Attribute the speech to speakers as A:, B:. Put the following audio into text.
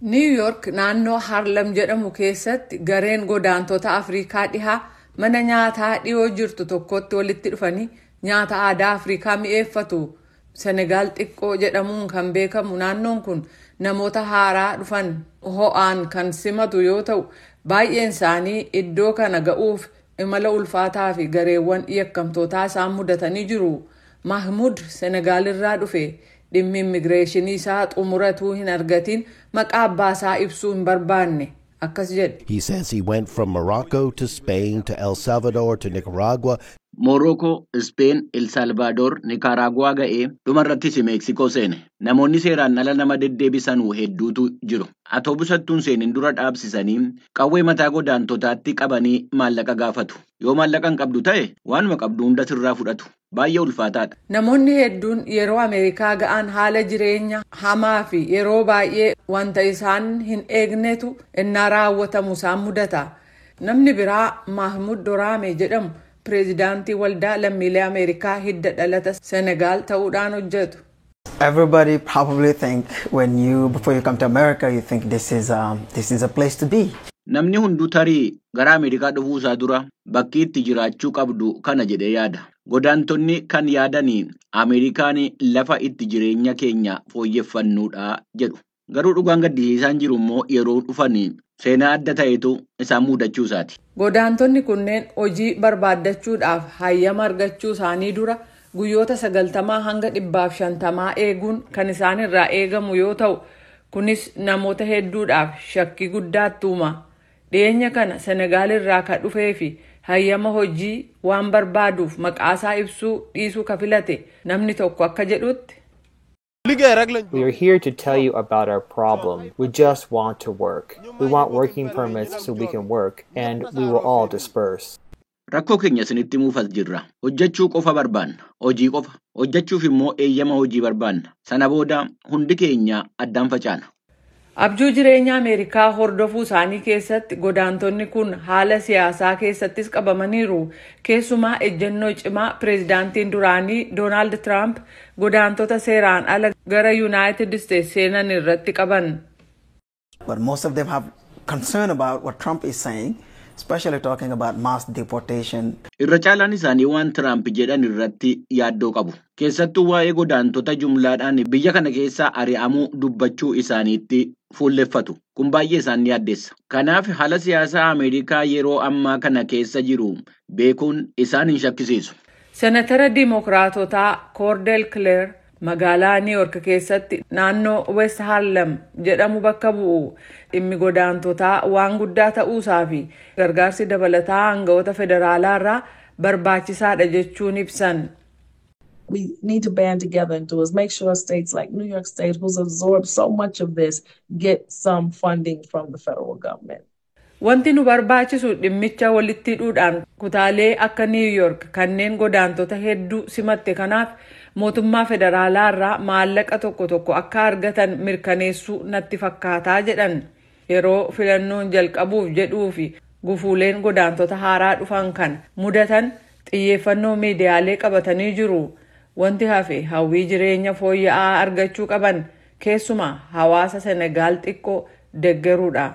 A: Niw Yoork naannoo Harlem jedhamu keessatti gareen godaantota Afrikaa Dhihaa mana nyaataa dhiyoo jirtu tokkotti walitti dhufanii nyaata aadaa Afrikaa mi'eeffatu. Senegaal Xiqqoo jedhamuun kan beekamu naannoon kun namoota haaraa dhufan ho'aan kan simatu yoo ta'u, baay'een isaanii iddoo kana ga'uuf imala ulfaataa fi gareewwan yakkamtootaa isaan mudatanii jiru. Mahmud Senegaal irraa dhufe. Dhimmi immigireeshinii isaa xumuratuu hin argatiin maqaa abbaa isaa ibsuu hin barbaanne. Akkas jedhe.
B: He says he went from Morocco to Spain to El Salvador to Nicaragua.
C: Moorookoo, Ispeen, El Salvaadoor, Nikaraaguwaa ga'ee dhumarrattis Meeksikoo seene. Namoonni seeraan ala nama deddeebisan hedduutu jiru. Atoobisattuun seenin dura dhaabsisanii qawwee mataa godaantotaatti qabanii maallaqa gaafatu. Yoo maallaqa hin qabdu ta'e, waanuma qabdu hunda sirraa fudhatu. Baay'ee ulfaataadha.
A: Namoonni hedduun yeroo Ameerikaa ga'an haala jireenya hamaa fi yeroo baay'ee wanta isaan hin eegnetu innaa raawwatamu isaan mudata. Namni biraa Mahmud Doraame jedhamu pireezidaantii Waldaa Lammiilee Ameerikaa Hidda Dhalata Senegaal ta'uudhaan hojjetu.
D: Everybody probably think when you before you come to America, you think this is a place to be.
C: Namni hunduu tarii gara Ameerikaa dhufuu isaa dura bakki itti jiraachuu qabdu kana jedhee yaada. Godaantonni kan yaadanii Ameerikaan lafa itti jireenya keenya fooyyeffannuudha jedhu. Garuu dhugaan gaddisiisaan jiru immoo yeroo dhufanii seenaa adda ta'etu isaan mudachuu isaati.
A: Godaantonni kunneen hojii barbaaddachuudhaaf hayyama argachuu isaanii dura guyyoota 90 hanga 150 eeguun kan isaan irraa eegamu yoo ta'u, kunis namoota hedduudhaaf shakkii guddaatti uuma. Dhiyeenya kana Senegaal irraa kan dhufee fi hayyama hojii waan barbaaduuf maqaasaa ibsuu dhiisuu ka filate namni tokko akka jedhutti.
E: We are here to tell you about our problem. We just want to work. We want working permits so we can work, and we will all disperse.
C: Rakkoo keenya isinitti himuuf as jirra. Hojjechuu qofa barbaanna. Hojii qofa. Hojjechuuf immoo eeyyama hojii barbaanna. Sana booda hundi keenya addaan facaana.
A: Abjuu jireenya Ameerikaa hordofuu isaanii keessatti godaantonni kun haala siyaasaa keessattis qabamaniiru. Keessumaa ejjennoo cimaa pireezidaantiin duraanii Doonaald Tiraamp godaantota seeraan ala gara Yuunaayitid Isteetsi seenan irratti qaban.
D: But most of them have concern about what Trump is saying, especially talking about mass deportation.
C: Irra caalaan isaanii waan Tiraamp jedhan irratti yaaddoo qabu. Keessattuu waa'ee godaantota jumlaadhaan biyya kana keessaa ari'amuu dubbachuu isaaniitti fuulleffatu. Kun baay'ee isaan yaaddeessa. Kanaaf haala siyaasaa Ameerikaa yeroo ammaa kana keessa jiru beekuun isaan hin shakkisiisu.
A: Senatara Diimookiraatotaa Koordel Kileer magaalaa Niw Yoork keessatti naannoo West Harlem jedhamu bakka bu'u. Dhimmi godaantotaa waan guddaa ta'uusaa fi gargaarsi dabalataa aangawoota federaalaa irraa barbaachisaadha jechuun ibsan.
F: We need to band together and do is make sure states like New York State, who's absorbed so much of this, get some funding from the federal government.
A: Wanti nu barbaachisu dhimmicha walitti hidhuudhaan kutaalee akka Niw Yoork kanneen godaantota hedduu simatte kanaaf mootummaa federaalaa irraa maallaqa tokko tokko akka argatan mirkaneessuu natti fakkaataa jedhan. Yeroo filannoon jalqabuuf jedhuu fi gufuuleen godaantota haaraa dhufan kan mudatan xiyyeeffannoo miidiyaalee qabatanii jiru. Wanti hafe hawwii jireenya fooyya'aa argachuu qaban, keessumaa hawaasa Senegaal Xiqqoo deeggaruudha.